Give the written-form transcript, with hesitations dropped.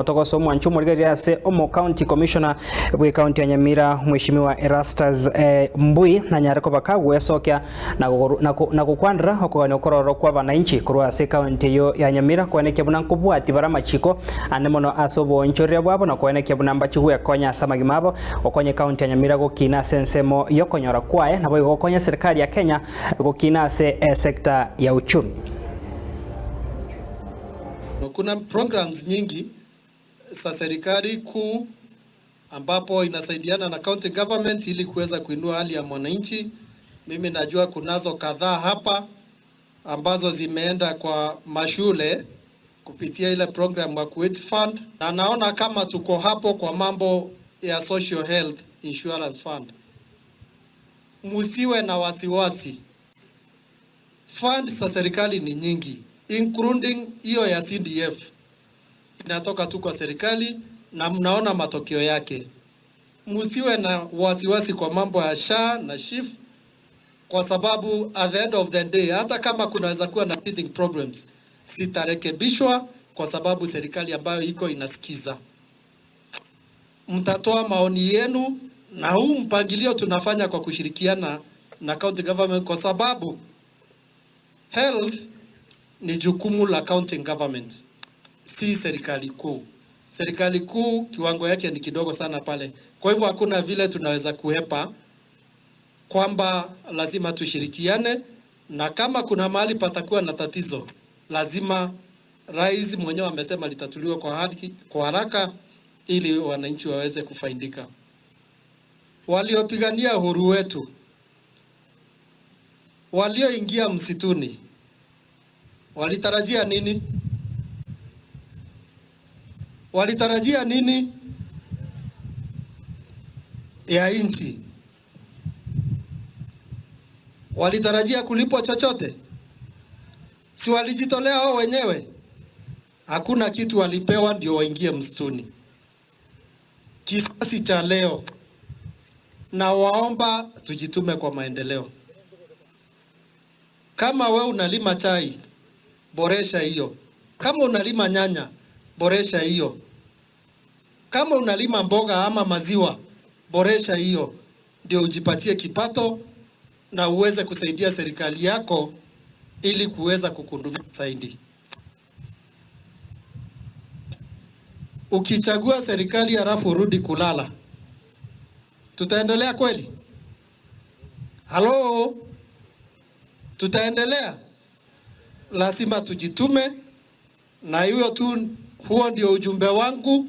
Togoso omwancho omorigereria ase omo county commissioner bwe county ya Nyamira Mheshimiwa Erastus Mbui nanyare koba kagwesokia na gokwanera okogania okororo kwa abananchi korwa ase county eyio ya Nyamira koenekia buna nkobwatia bare amachiko ande mono ase oboonchoreria bwabo na koenekia buna mbachi gwekonya ase amagima abo gokonya ecounty ya Nyamira gokina ase ensemo yokonyora kwaye naboigo gokonya eserikari ya Kenya gokina ase esector ya uchumi. Kuna programs nyingi za serikali kuu ambapo inasaidiana na county government ili kuweza kuinua hali ya mwananchi. Mimi najua kunazo kadhaa hapa ambazo zimeenda kwa mashule kupitia ile program ya Kuwait Fund, na naona kama tuko hapo kwa mambo ya Social Health Insurance Fund. Musiwe na wasiwasi, fund za serikali ni nyingi, including hiyo ya CDF inatoka tu kwa serikali na mnaona matokeo yake. Musiwe na wasiwasi kwa mambo ya SHA na SHIF kwa sababu at the end of the day, hata kama kunaweza kuwa na teething problems zitarekebishwa, kwa sababu serikali ambayo iko inasikiza. Mtatoa maoni yenu, na huu mpangilio tunafanya kwa kushirikiana na county government, kwa sababu health ni jukumu la county government, si serikali kuu. Serikali kuu kiwango yake ni kidogo sana pale, kwa hivyo hakuna vile tunaweza kuhepa kwamba lazima tushirikiane, na kama kuna mahali patakuwa na tatizo, lazima rais mwenyewe amesema litatuliwa kwa haraka ili wananchi waweze kufaidika. Waliopigania uhuru wetu, walioingia msituni, walitarajia nini? Walitarajia nini ya nchi? Walitarajia kulipwa chochote? Si walijitolea wao wenyewe? Hakuna kitu walipewa ndio waingie msituni. Kisasi cha leo, na waomba tujitume kwa maendeleo. Kama we unalima chai, boresha hiyo. Kama unalima nyanya, boresha hiyo. Kama unalima mboga ama maziwa, boresha hiyo, ndio ujipatie kipato na uweze kusaidia serikali yako ili kuweza kukundumia zaidi. Ukichagua serikali halafu urudi kulala, tutaendelea kweli? Halo, tutaendelea? Lazima tujitume, na hiyo tu, huo ndio ujumbe wangu.